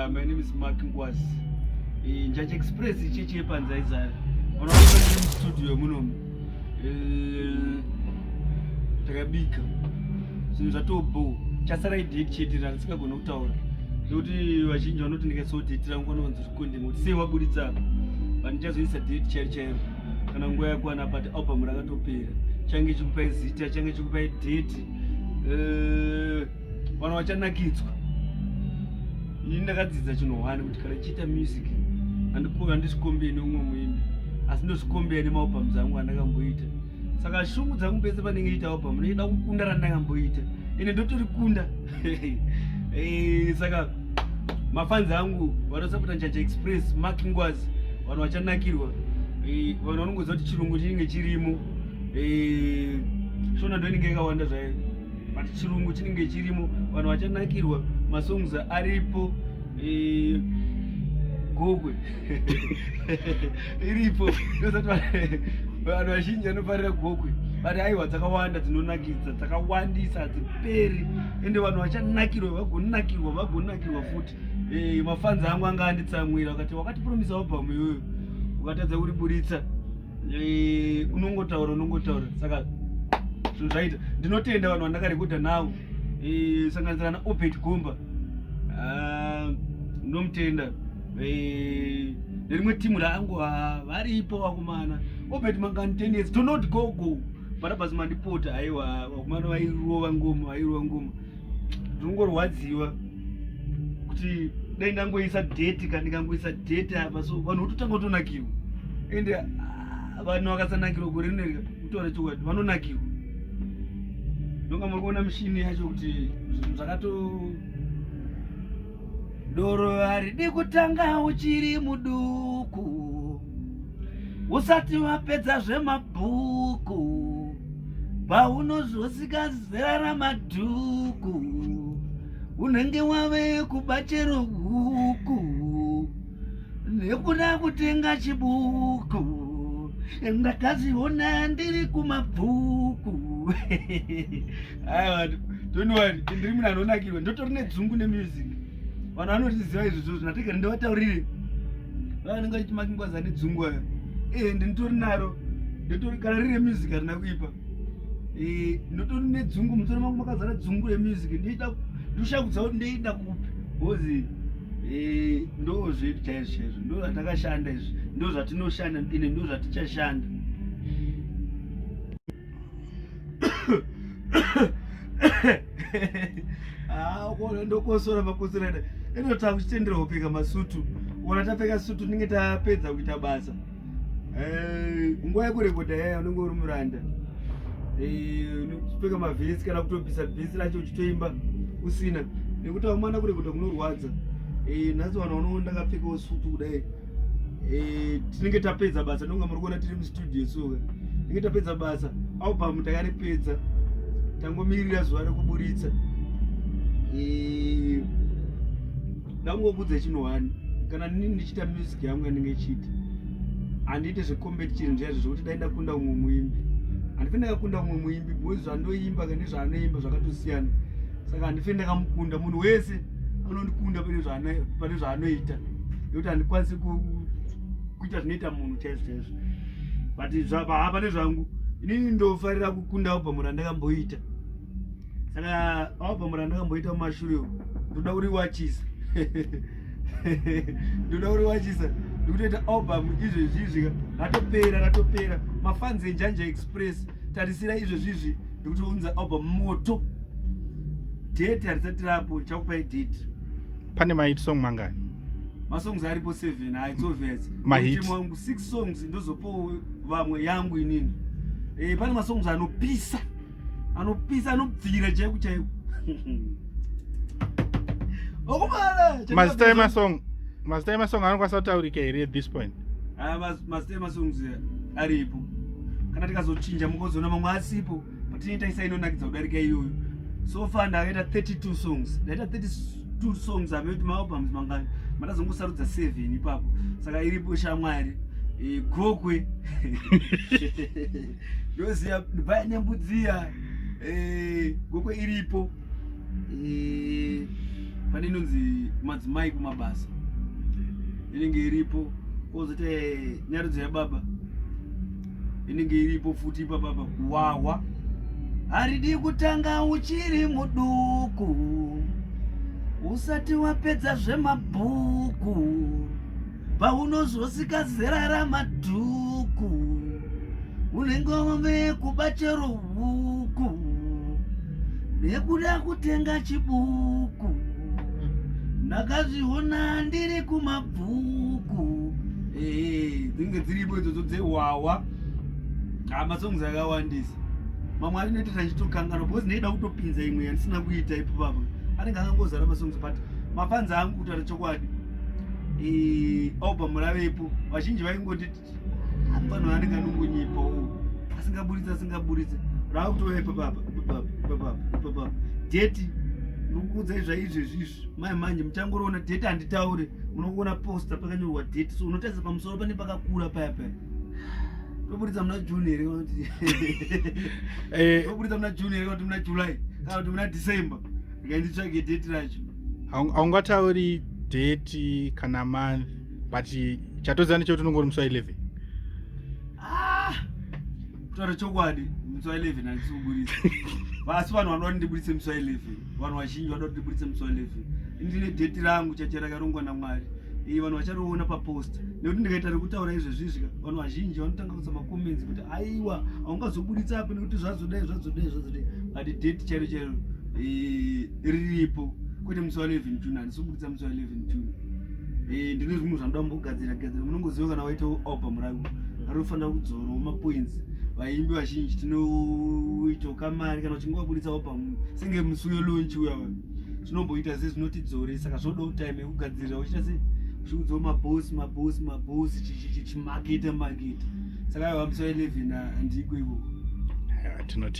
My name is Mark Ngwazi. Njaji Express chechi yepanzaizara. Vanoona mustudio munomu. Takabika. Zvinhu zvatobho. Chasara idate chete randisingagone kutaura. Nekuti vazhinji vanoti ndikaisawo date rangu vanowanza rikonde kuti sei waburitsa apa. But ndichazoisa date chairo chairo kana nguva yakwana but album rakatopera. Change chikupai zita, change chikupai date. Vanhu vachanakidzwa. Ini ndakadzidza chinhu one kuti kana chiita music handizvikombei neumwe muimbi asi ndozvikombea nemaalbums angu andakamboita. Saka shungu dzangu pese panenge iita album ndinoda kukunda randakamboita ende ndotorikunda. Saka mafanzi angu vanosapota Njaji Express, Mark Ngwazi, vanhu vachanakirwa. Vanhu vanongoziva kuti chirungu chinenge chirimo. Shona ndo inenge yakawanda zvayo, but chirungu chinenge chirimo, vanhu vachanakirwa. Masongs aripo. Gokwe iripo, ndosati vanhu vazhinji vanofarira Gokwe, but aiwa, dzakawanda dzinonakidza, dzakawandisa, hadziperi, ende vanhu vachanakirwa, vagonakirwa, vagonakirwa futi. Mafanzi angu anga anditsamwira akati wakatipromisa album iyoyo ukatadza kuriburitsa. Unongotaura unongotaura, saka zvinhu zvaita. Ndinotenda vanhu vandakarekodha navo, sanganisira na Obert Gomba. Ah, ndomutenda. Nerimwe timu rangu, ah, varipo vakomana Obert Mangani, Tennis, do not go go, Barabas Mandipota. Aiwa, vakomana vairova ngoma, vairova ngoma. Ndinongorwadziwa kuti dai ndangoisa date, kana ndikangoisa date apa so vanhu vototanga kutonakirwa. Ende ah, vanhu vakasanakirwa gore rino, kutaura chokwadi, vanonakirwa. Ndonga muri kuona mishini yacho kuti zvinhu zvakato. Doro haridi kutanga uchiri muduku, usati wapedza zvemabhuku, paunozosika zera ramadhuku unenge wave kubachero huku nekuda kutenga chibuku. Ndakaziona ndiri kumabhuku. Aiwa, don't worry, ndiri munhu anonakirwa, ndotori nedzungu nemusic. Vanhu vanotiziva izvozvo, zvinatega ndovataurire vanenge vachiti Makingwazi ane dzungu ayo. Ndinotori naro, ndotori kana riri remusic harina kuipa. Ndotori nedzungu, musoro mangu makazara dzungu remusic. Ndoida ndoshakudza kuti ndoida kupi, because ndo zvedu chaizvo chaizvo, ndo zvatakashanda izvi, ndo zvatinoshanda ende ndo zvatichashanda. Ah, ndokosora makosora ino takuchitendera kupfeka masutu. Ona tapfeka sutu tinenge tapedza kuita basa. Nguva yekurekodha yaya unenge uri muranda. Unopfeka mavhesi kana kutobvisa vhesi racho uchitoimba usina, nekuti vamwana kurekodha kunorwadza. Nhasi vanhu vanoona ndakapfekawo sutu kudai. Tinenge tapedza basa, ndonga muri kuona tiri mustudio soka, tinenge tapedza basa, album takaripedza, tangomirira zuva rekuburitsa. Ndangokudza chinhu one, kana nini ndichiita music yangu yandinge ichiita, handiite zvecompetition zvaizvo zvekuti dai ndakunda umwe muimbi. Handife ndakakunda umwe muimbi because zvandoimba kana nezvaanoimba zvakatosiyana, saka handife ndakamukunda. Munhu wese anondikunda pane zvaanoita, nekuti handikwanisi kuita zvinoita munhu chaizvo chaizvo, but pane zvangu inini ndofarira kukunda album randakamboita. Saka album randakamboita mumashure umu ndoda kuriwachisa, ndoda kuriwachisa ndikutoita album izvezvizvi. Ratopera, ratopera. Mafanzi eNjanja Express, tarisira izvezvizvi, ndikutounza album moto. Date harisati rapo, chakupai date. Pane mahit song mangani? Masongs aripo 7. It's obvious. Mahit. Wangu 6 songs, ndozopowo vamwe yangu inini. Pane masongs anopisa, anopisa, anobvira chaiko chaiko. Okumana. Mazita emasong, mazita emasong anokwanisa kutaurika here at this point? Ah, mazita emasongs aripo. Kana tikazochinja mukozoona mamwe asipo, patinoita isa inonakidza kudarika iyoyo. So far ndakaita 32 songs, ndaita 32 songs. Amekuti maalbums mangani mandazongosarudza 7 ipapo. Saka iripo Shamwari, Gokwe, ndoziva baya Nembudziya. Gokwe iripo. Pane inonzi Madzimai Kumabasa, inenge iripo. Kozoita Nyarudzo Yababa, inenge iripo futi ipapapa. Kuwawa haridi kutanga uchiri muduku, usati wapedza zvemabhuku, paunozosika zera ramadhuku unenge wave kuba chero huku nekuda kutenga chibuku. Ndakazviona ndiri kumabhuku. Dzinenge dziripo idzodzo dzewawa. Masongs akawandisa, mamwe arinoita tanchitokanganwa because ndinoida kutopinza imwe yandisina kuita ipo papa. Anenge akangozara masongs, but mafans angu, kutaura chokwadi, album ravepo. Vazhinji vaingoti vanhu vanenge anongonyepa asingaburitse, asingaburitse. Raakutova ipapapa, ipapapa, ipapapa, ipapapa. Date ndikukuudzai zvaizvezvi izvi mai manje muchangoriona date. Handitaure, munokuona poster pakanyorwa date, so unotarisa pamusoro pane pakakura paya paya. Toburitsa muna June here? Toburitsa muna June here, kuti muna July, kana kuti muna December? Ndikainditsvage date racho. Haungatauri date kana month, but chatoziva ndechekuti unongori musi wa11. Ah, kutaura chokwadi, musi wa11 handisi kuburitsa. Asi vanhu vanoda kuti ndiburitse musi wa11, vanhu vazhinji vanoda kuti ndiburitse musi wa11. Ndine date rangu chacho rakarongwa naMwari. Vanhu vachariona paposter, nekuti ndikaita rekutaura izvezvizvi, vanhu vazhinji vanotanga kuisa macomments kuti aiwa, haungazoburitsa apo nekuti zvazodai, zvazodai, zvazodai. But date chairo chairo riripo, kwete musi wa11 June. Handisi kuburitsa musi wa11 June. Ndine zvimwe zvanoda kumbogadzira gadzira. Munongoziva kana waita album rako rinofanira kudzorawo mapoints. Vaimbi vazhinji tinoitawo kamari kana uchinge waburitsa album, senge musi welaunch uya tinomboita sezvinotidzore. Saka zvodawo time yekugadzirira, uchiita se uchiudzawo mabhosi, mabhosi, mabhosi, chimaketa maketa. Saka aiwa, musi wa11 handiko ikoko. Tinotenda.